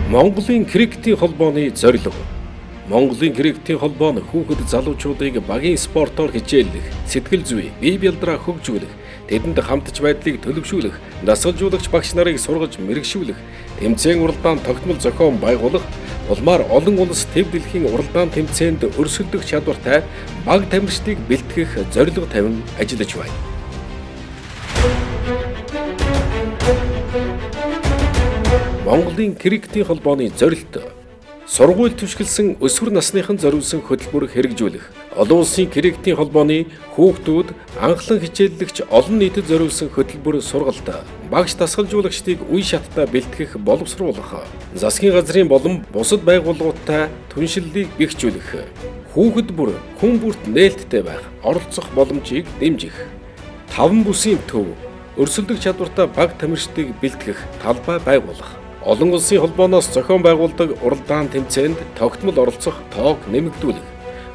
Монголын крикетийн холбооны зорилго. Монголын крикетийн холбоо нь хүүхэд залуучуудыг багийн спортоор хичээллэх, сэтгэл зүй, бие бялдраа хөгжүүлэх, тэдэнд хамтч байдлыг төлөвшүүлэх, дасгалжуулагч багш нарыг сургаж мэргэшүүлэх, тэмцээн уралдаан тогтмол зохион байгуулах, улмаар олон улс төв дэлхийн уралдаан тэмцээнд өрсөлдөх чадвартай баг тамирчдыг бэлтгэх зорилго тавин ажиллаж байна. Монголын крикетийн холбооны зорилт: сургууль түшгэлсэн өсвөр насныхан зориулсан хөтөлбөр хэрэгжүүлэх, олон улсын крикетийн холбооны хүүхдүүд анхлан хичээллэгч олон нийтэд зориулсан хөтөлбөр сургалт, багш дасгалжуулагчдыг үе шаттай бэлтгэх, боловсруулах, засгийн газрын болон бусад байгууллагуудтай түншлэлийг бэхжүүлэх, хүүхэд бүр хүн бүрт нээлттэй байх, оролцох боломжийг дэмжих, таван бүсийн төв өрсөлдөх чадвартай баг тамирчдыг бэлтгэх талбай байгуулах, олон улсын холбооноос зохион байгуулдаг уралдаан тэмцээнд тогтмол оролцох тоог нэмэгдүүлэх,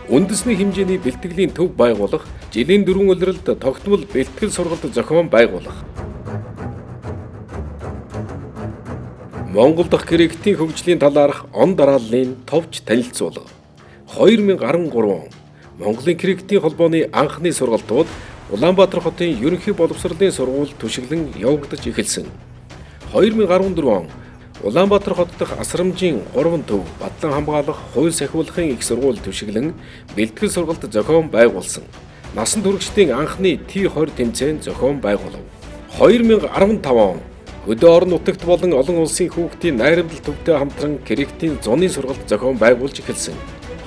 үндэсний хэмжээний бэлтгэлийн төв байгуулах, жилийн дөрвөн улиралд тогтмол бэлтгэл сургалт зохион байгуулах. Монгол дахь крикетийн хөгжлийн талаарх он дарааллын товч танилцуулга. 2013 он Монголын крикетийн холбооны анхны сургалтууд Улаанбаатар хотын ерөнхий боловсролын сургууль түшиглэн явагдаж эхэлсэн. 2014 он Улаанбаатар хот дахь асрамжийн 3 төв бадлан хамгаалах, хууль сахиулахын их сургууль түшиглэн бэлтгэл сургалт зохион байгуулсан. Насан туршидын анхны T20 тэмцээн зохион байгуулав. 2015 он хөдөө орон нутагт болон олон улсын хүүхдийн найрамдал төвтэй хамтран крикетийн зуны сургалт зохион байгуулж эхэлсэн.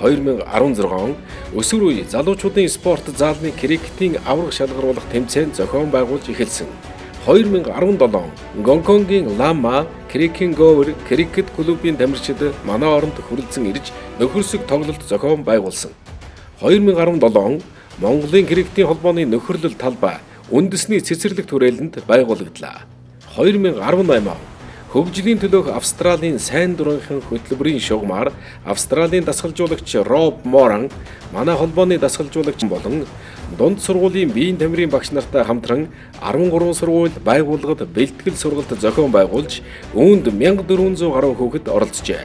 2016 он өсвөр үе залуучуудын спорт заалны крикетийн аварга шалгаруулах тэмцээн зохион байгуулж эхэлсэн. 2017 он Гонконгийн Лама Крикинговер крикет клубын тамирчид манай оронд хүрэлцэн ирж нөхөрсөг тоглолт зохион байгуулсан. 2017 он Монголын крикетийн холбооны нөхөрлөл талбай үндэсний цэцэрлэг түрээлэнд байгуулагдлаа. 2018 он хөгжлийн төлөөх Австралийн сайн дурынхан хөтөлбөрийн шугамар Австралийн дасгалжуулагч Роб Моран манай холбооны дасгалжуулагч болон дунд сургуулийн биеийн тамирын багш нартай хамтран 13 сургууль байгууллагад бэлтгэл сургалт зохион байгуулж үүнд 1400 гаруй хүүхэд оролцжээ.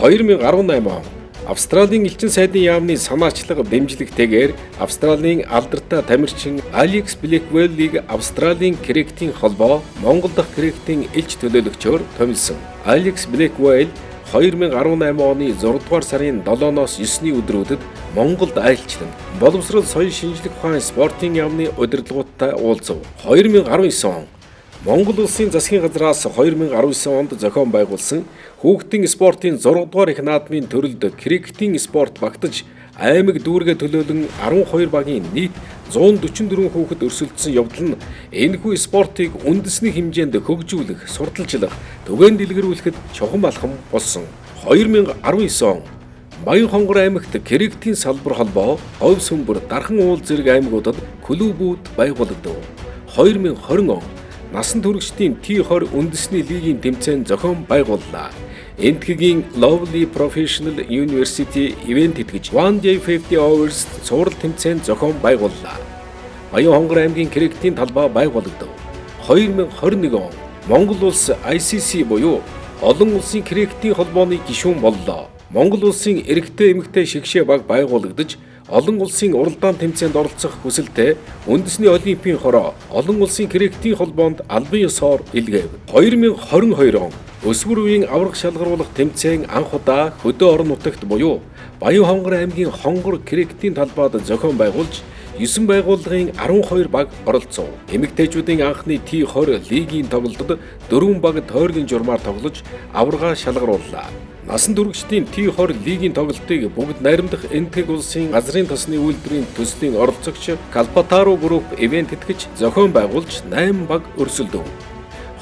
2018 он Австралийн элчин сайдын яамны санаачлага дэмжлэгтэйгээр Австралийн алдартай тамирчин Алекс Блэквеллийг Австралийн крикетийн холбоо Монгол дахь крикетийн элч төлөөлөгчөөр томилсон. Алекс Блэквелл 2018 оны 6 дугаар сарын 7-оос 9-ний өдрүүдэд Монголд айлчлан боловсрол, соёл, шинжлэх ухаан, спортын яамны удирдлагуудтай уулзав. 2019 он Монгол улсын засгийн газраас 2019 онд зохион байгуулсан хүүхдийн спортын 6 дугаар их наадмын төрөлд крикетийн спорт багтаж аймаг дүүргээ төлөөлөн 12 багийн нийт 144 хүүхэд өрсөлдсөн явдал нь энэхүү спортыг үндэсний хэмжээнд хөгжүүлэх, сурталчлах, түгээн дэлгэрүүлэхэд чухам алхам болсон. 2019 он Баян хонгор аймагт крикетийн салбар холбоо, Говь сүмбэр, Дархан уул зэрэг аймагуудад клубүүд байгуулагдав. 2020 он насан туршидын T20 үндэсний лигийн тэмцээн зохион байгууллаа. Энэтхэгийн Lovely Professional University ивээн тэтгэж One Day 50 Overs цуврал тэмцээн зохион байгууллаа. Баян хонгор аймгийн крикетийн талбай байгуулагдав. 2021 он Монгол улс ICC буюу олон улсын крикетийн холбооны гишүүн боллоо. Монгол улсын эрэгтэй эмэгтэй шигшээ баг байгуулагдаж олон улсын уралдаан тэмцээнд оролцох хүсэлтэй үндэсний олимпийн хороо олон улсын крикетийн холбоонд албан ёсоор илгээв. 2022 он өсвөр үеийн аварга шалгаруулах тэмцээн анх удаа хөдөө орон нутагт буюу Баян хонгор аймгийн хонгор крикетийн талбайд зохион байгуулж 9 байгууллагын 12 баг оролцов. Эмэгтэйчүүдийн анхны T20 лигийн тоглолтод 4 баг тойргийн журмаар тоглож аварга шалгарууллаа. Насан туршидын T20 лигийн тоглолтыг бүгд найрамдах Энэтхэг улсын газрын тосны үйлдвэрийн төслийн оролцогч Калпатару Group ивээн тэтгэж зохион байгуулж 8 баг өрсөлдөв.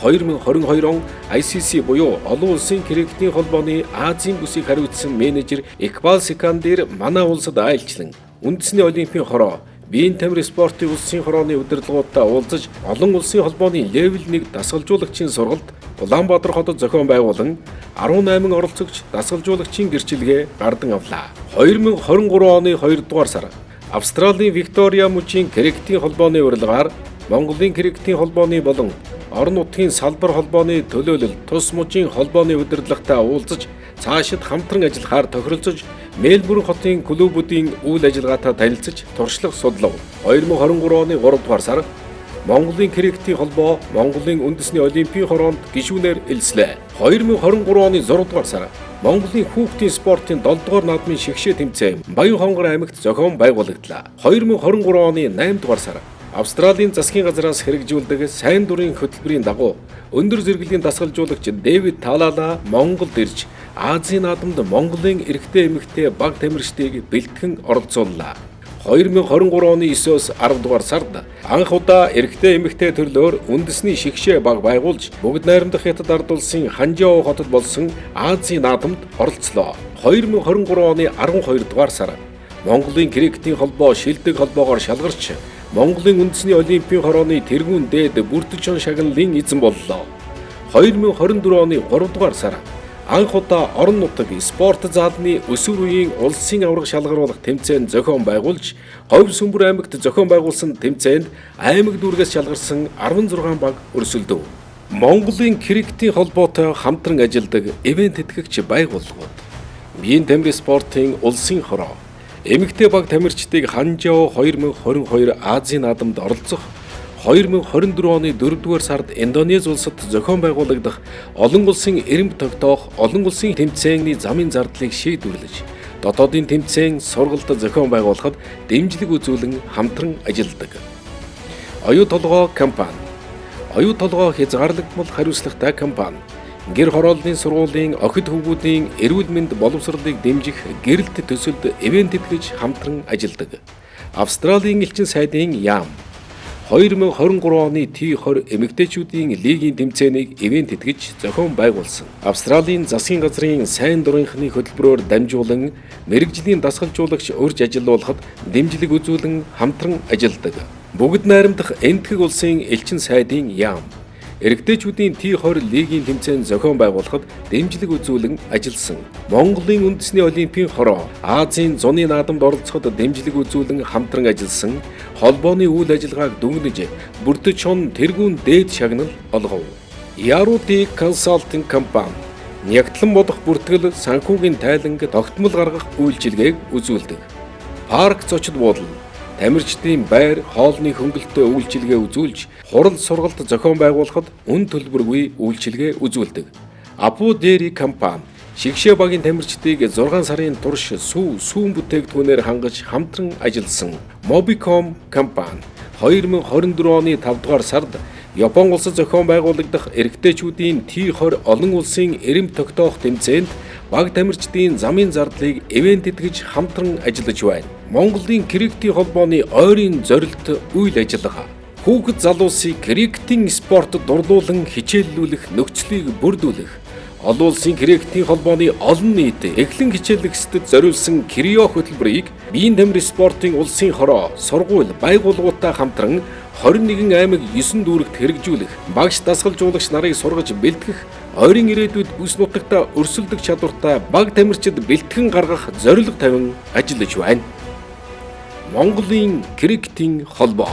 2022 он ICC буюу олон улсын крикетийн холбооны Азийн бүсийг хариуцсан менежер Икбал Сикандер манай улсад айлчлан үндэсний олимпийн хороо, биеийн тамир спортын улсын хорооны удирдлагуудтай уулзаж олон улсын холбооны level 1 дасгалжуулагчийн сургалт Улаанбаатар хотод зохион байгуулан 18 оролцогч дасгалжуулагчийн гэрчилгээ гардан авлаа. 2023 оны 2 дугаар сар Австралийн Виктория мужийн крикетийн холбооны урилгаар Монголын крикетийн холбооны болон орон нутгийн салбар холбооны төлөөлөл тус мужийн холбооны удирдлагатай уулзаж цаашид хамтран ажиллахаар тохиролцож Мельбурн хотын клубүүдийн үйл ажиллагаатай танилцаж туршлага судлав. 2023 оны 3 дугаар сар Монголын крикетийн холбоо Монголын үндэсний олимпийн хороонд гишүүнээр элслээ. 2023 оны 6 дугаар сар Монголын хүүхдийн спортын 7 дугаар наадмын шигшээ тэмцээн Баян-Хонгор аймагт зохион байгуулагдлаа. 2023 оны 8 дугаар сар Австралийн засгийн газраас хэрэгжүүлдэг сайн дурын хөтөлбөрийн дагуу өндөр зэрэглэлийн дасгалжуулагч Дэвид Талала Монголд ирж Азийн наадамд Монголын эрэгтэй эмэгтэй баг тамирчдыг бэлтгэн оролцууллаа. 2023 оны 9-өөс 10 дугаар сард анх удаа эрэгтэй эмэгтэй төрлөөр үндэсний шигшээ баг байгуулж бүгд найрамдах Хятад ард улсын Ханжао хотод болсон Азийн наадамд оролцлоо. 2023 оны 12 дугаар сар Монголын крикетийн холбоо шилдэг холбоогоор шалгарч Монголын үндэсний олимпийн хорооны тэргүүн дээд бүртжон шагналын эзэн боллоо. 2024 оны 3 дугаар сар анх удаа орон нутаг спорт заалны өсвөр үеийн улсын аварга шалгаруулах тэмцээн зохион байгуулж Говь Сүмбэр аймагт зохион байгуулсан тэмцээнд аймаг дүүргээс шалгарсан 16 баг өрсөлдөв. Монголын крикетийн холбоотой хамтран ажилладаг ивээн тэтгэгч байгууллагууд Биеийн тамир спортын улсын хороо эмэгтэй баг тамирчдыг Ханжао 2022 Азийн наадамд оролцох 2024 оны 4-р сард Индонез улсад зохион байгуулагдах олон улсын эрэмб тогтоох олон улсын тэмцээний замын зардлыг шийдвэрлэж дотоодын тэмцээн сургалт зохион байгуулахад дэмжлэг үзүүлэн хамтран ажилладаг. Оюу толгой компани. Оюу толгой хязгаарлагдмал хариуцлагатай компани. Гэр хорооллын сургуулийн охид хөвгүүдийн эрүүл мэнд боловсролыг дэмжих гэрэлт төсөлд ивээн тэтгэж хамтран ажилладаг. Австралийн элчин сайдын яам 2023 оны T20 эмэгтэйчүүдийн лигийн тэмцээнийг ивээн тэтгэж зохион байгуулсан. Австралийн засгийн газрын сайн дурынхны хөтөлбөрөөр дамжуулан мэргэжлийн дасгалжуулагч урьж ажилуулахад дэмжлэг үзүүлэн хамтран ажилладаг. Бүгд найрамдах Энэтхэг улсын элчин сайдын яам эрэгтэйчүүдийн T20 лигийн тэмцээн зохион байгуулахад дэмжлэг үзүүлэн ажилласан. Монголын үндэсний олимпийн хороо Азийн зуны наадамд оролцоход дэмжлэг үзүүлэн хамтран ажилласан. Холбооны үйл ажиллагааг дүгнэж бүрдэж тэргүүн дээд шагнал олгов. Яруди консалтинг компани нягтлан бодох бүртгэл санхүүгийн тайланг тогтмол гаргах үйлчилгээг үзүүлдэг. Парк зочид буудал тамирчдын байр, хоолны хөнгөлөлтөй үйлчилгээ үзүүлж, хурал сургалт зохион байгуулахад үн төлбөргүй үйлчилгээ үзүүлдэг. Апу Дери компани шигшээ багийн тамирчдыг 6 сарын турш сүү, сүүн бүтээгдэхүүнээр хангаж хамтран ажилласан. Mobicom компани 2024 оны 5 дугаар сард Япон улсад зохион байгуулагдах эрэгтэйчүүдийн T20 олон улсын эрэмб тогтоох тэмцээнд баг тамирчдын замын зардлыг ивээн тэтгэж хамтран ажиллаж байна. Монголын крикетийн холбооны ойрын зорилт үйл ажиллагаа. Хүүхэд залуусыг крикетийн спортод дурлуулан хичээллүүлэх нөхцөлийг бүрдүүлэх, олон улсын крикетийн холбооны олон нийт эхлэн хичээллэгсдэд зориулсан крио хөтөлбөрийг биеийн тамир спортын улсын хороо, сургууль, байгууллагуудтай хамтран 21 аймаг 9 дүүрэгт хэрэгжүүлэх, багш дасгалжуулагч нарыг сургаж бэлтгэх, ойрын ирээдүйд бүс нутагта өрсөлдөх чадвартай баг тамирчид бэлтгэн гаргах зорилго тавин ажиллаж байна. Монголын крикетийн холбоо.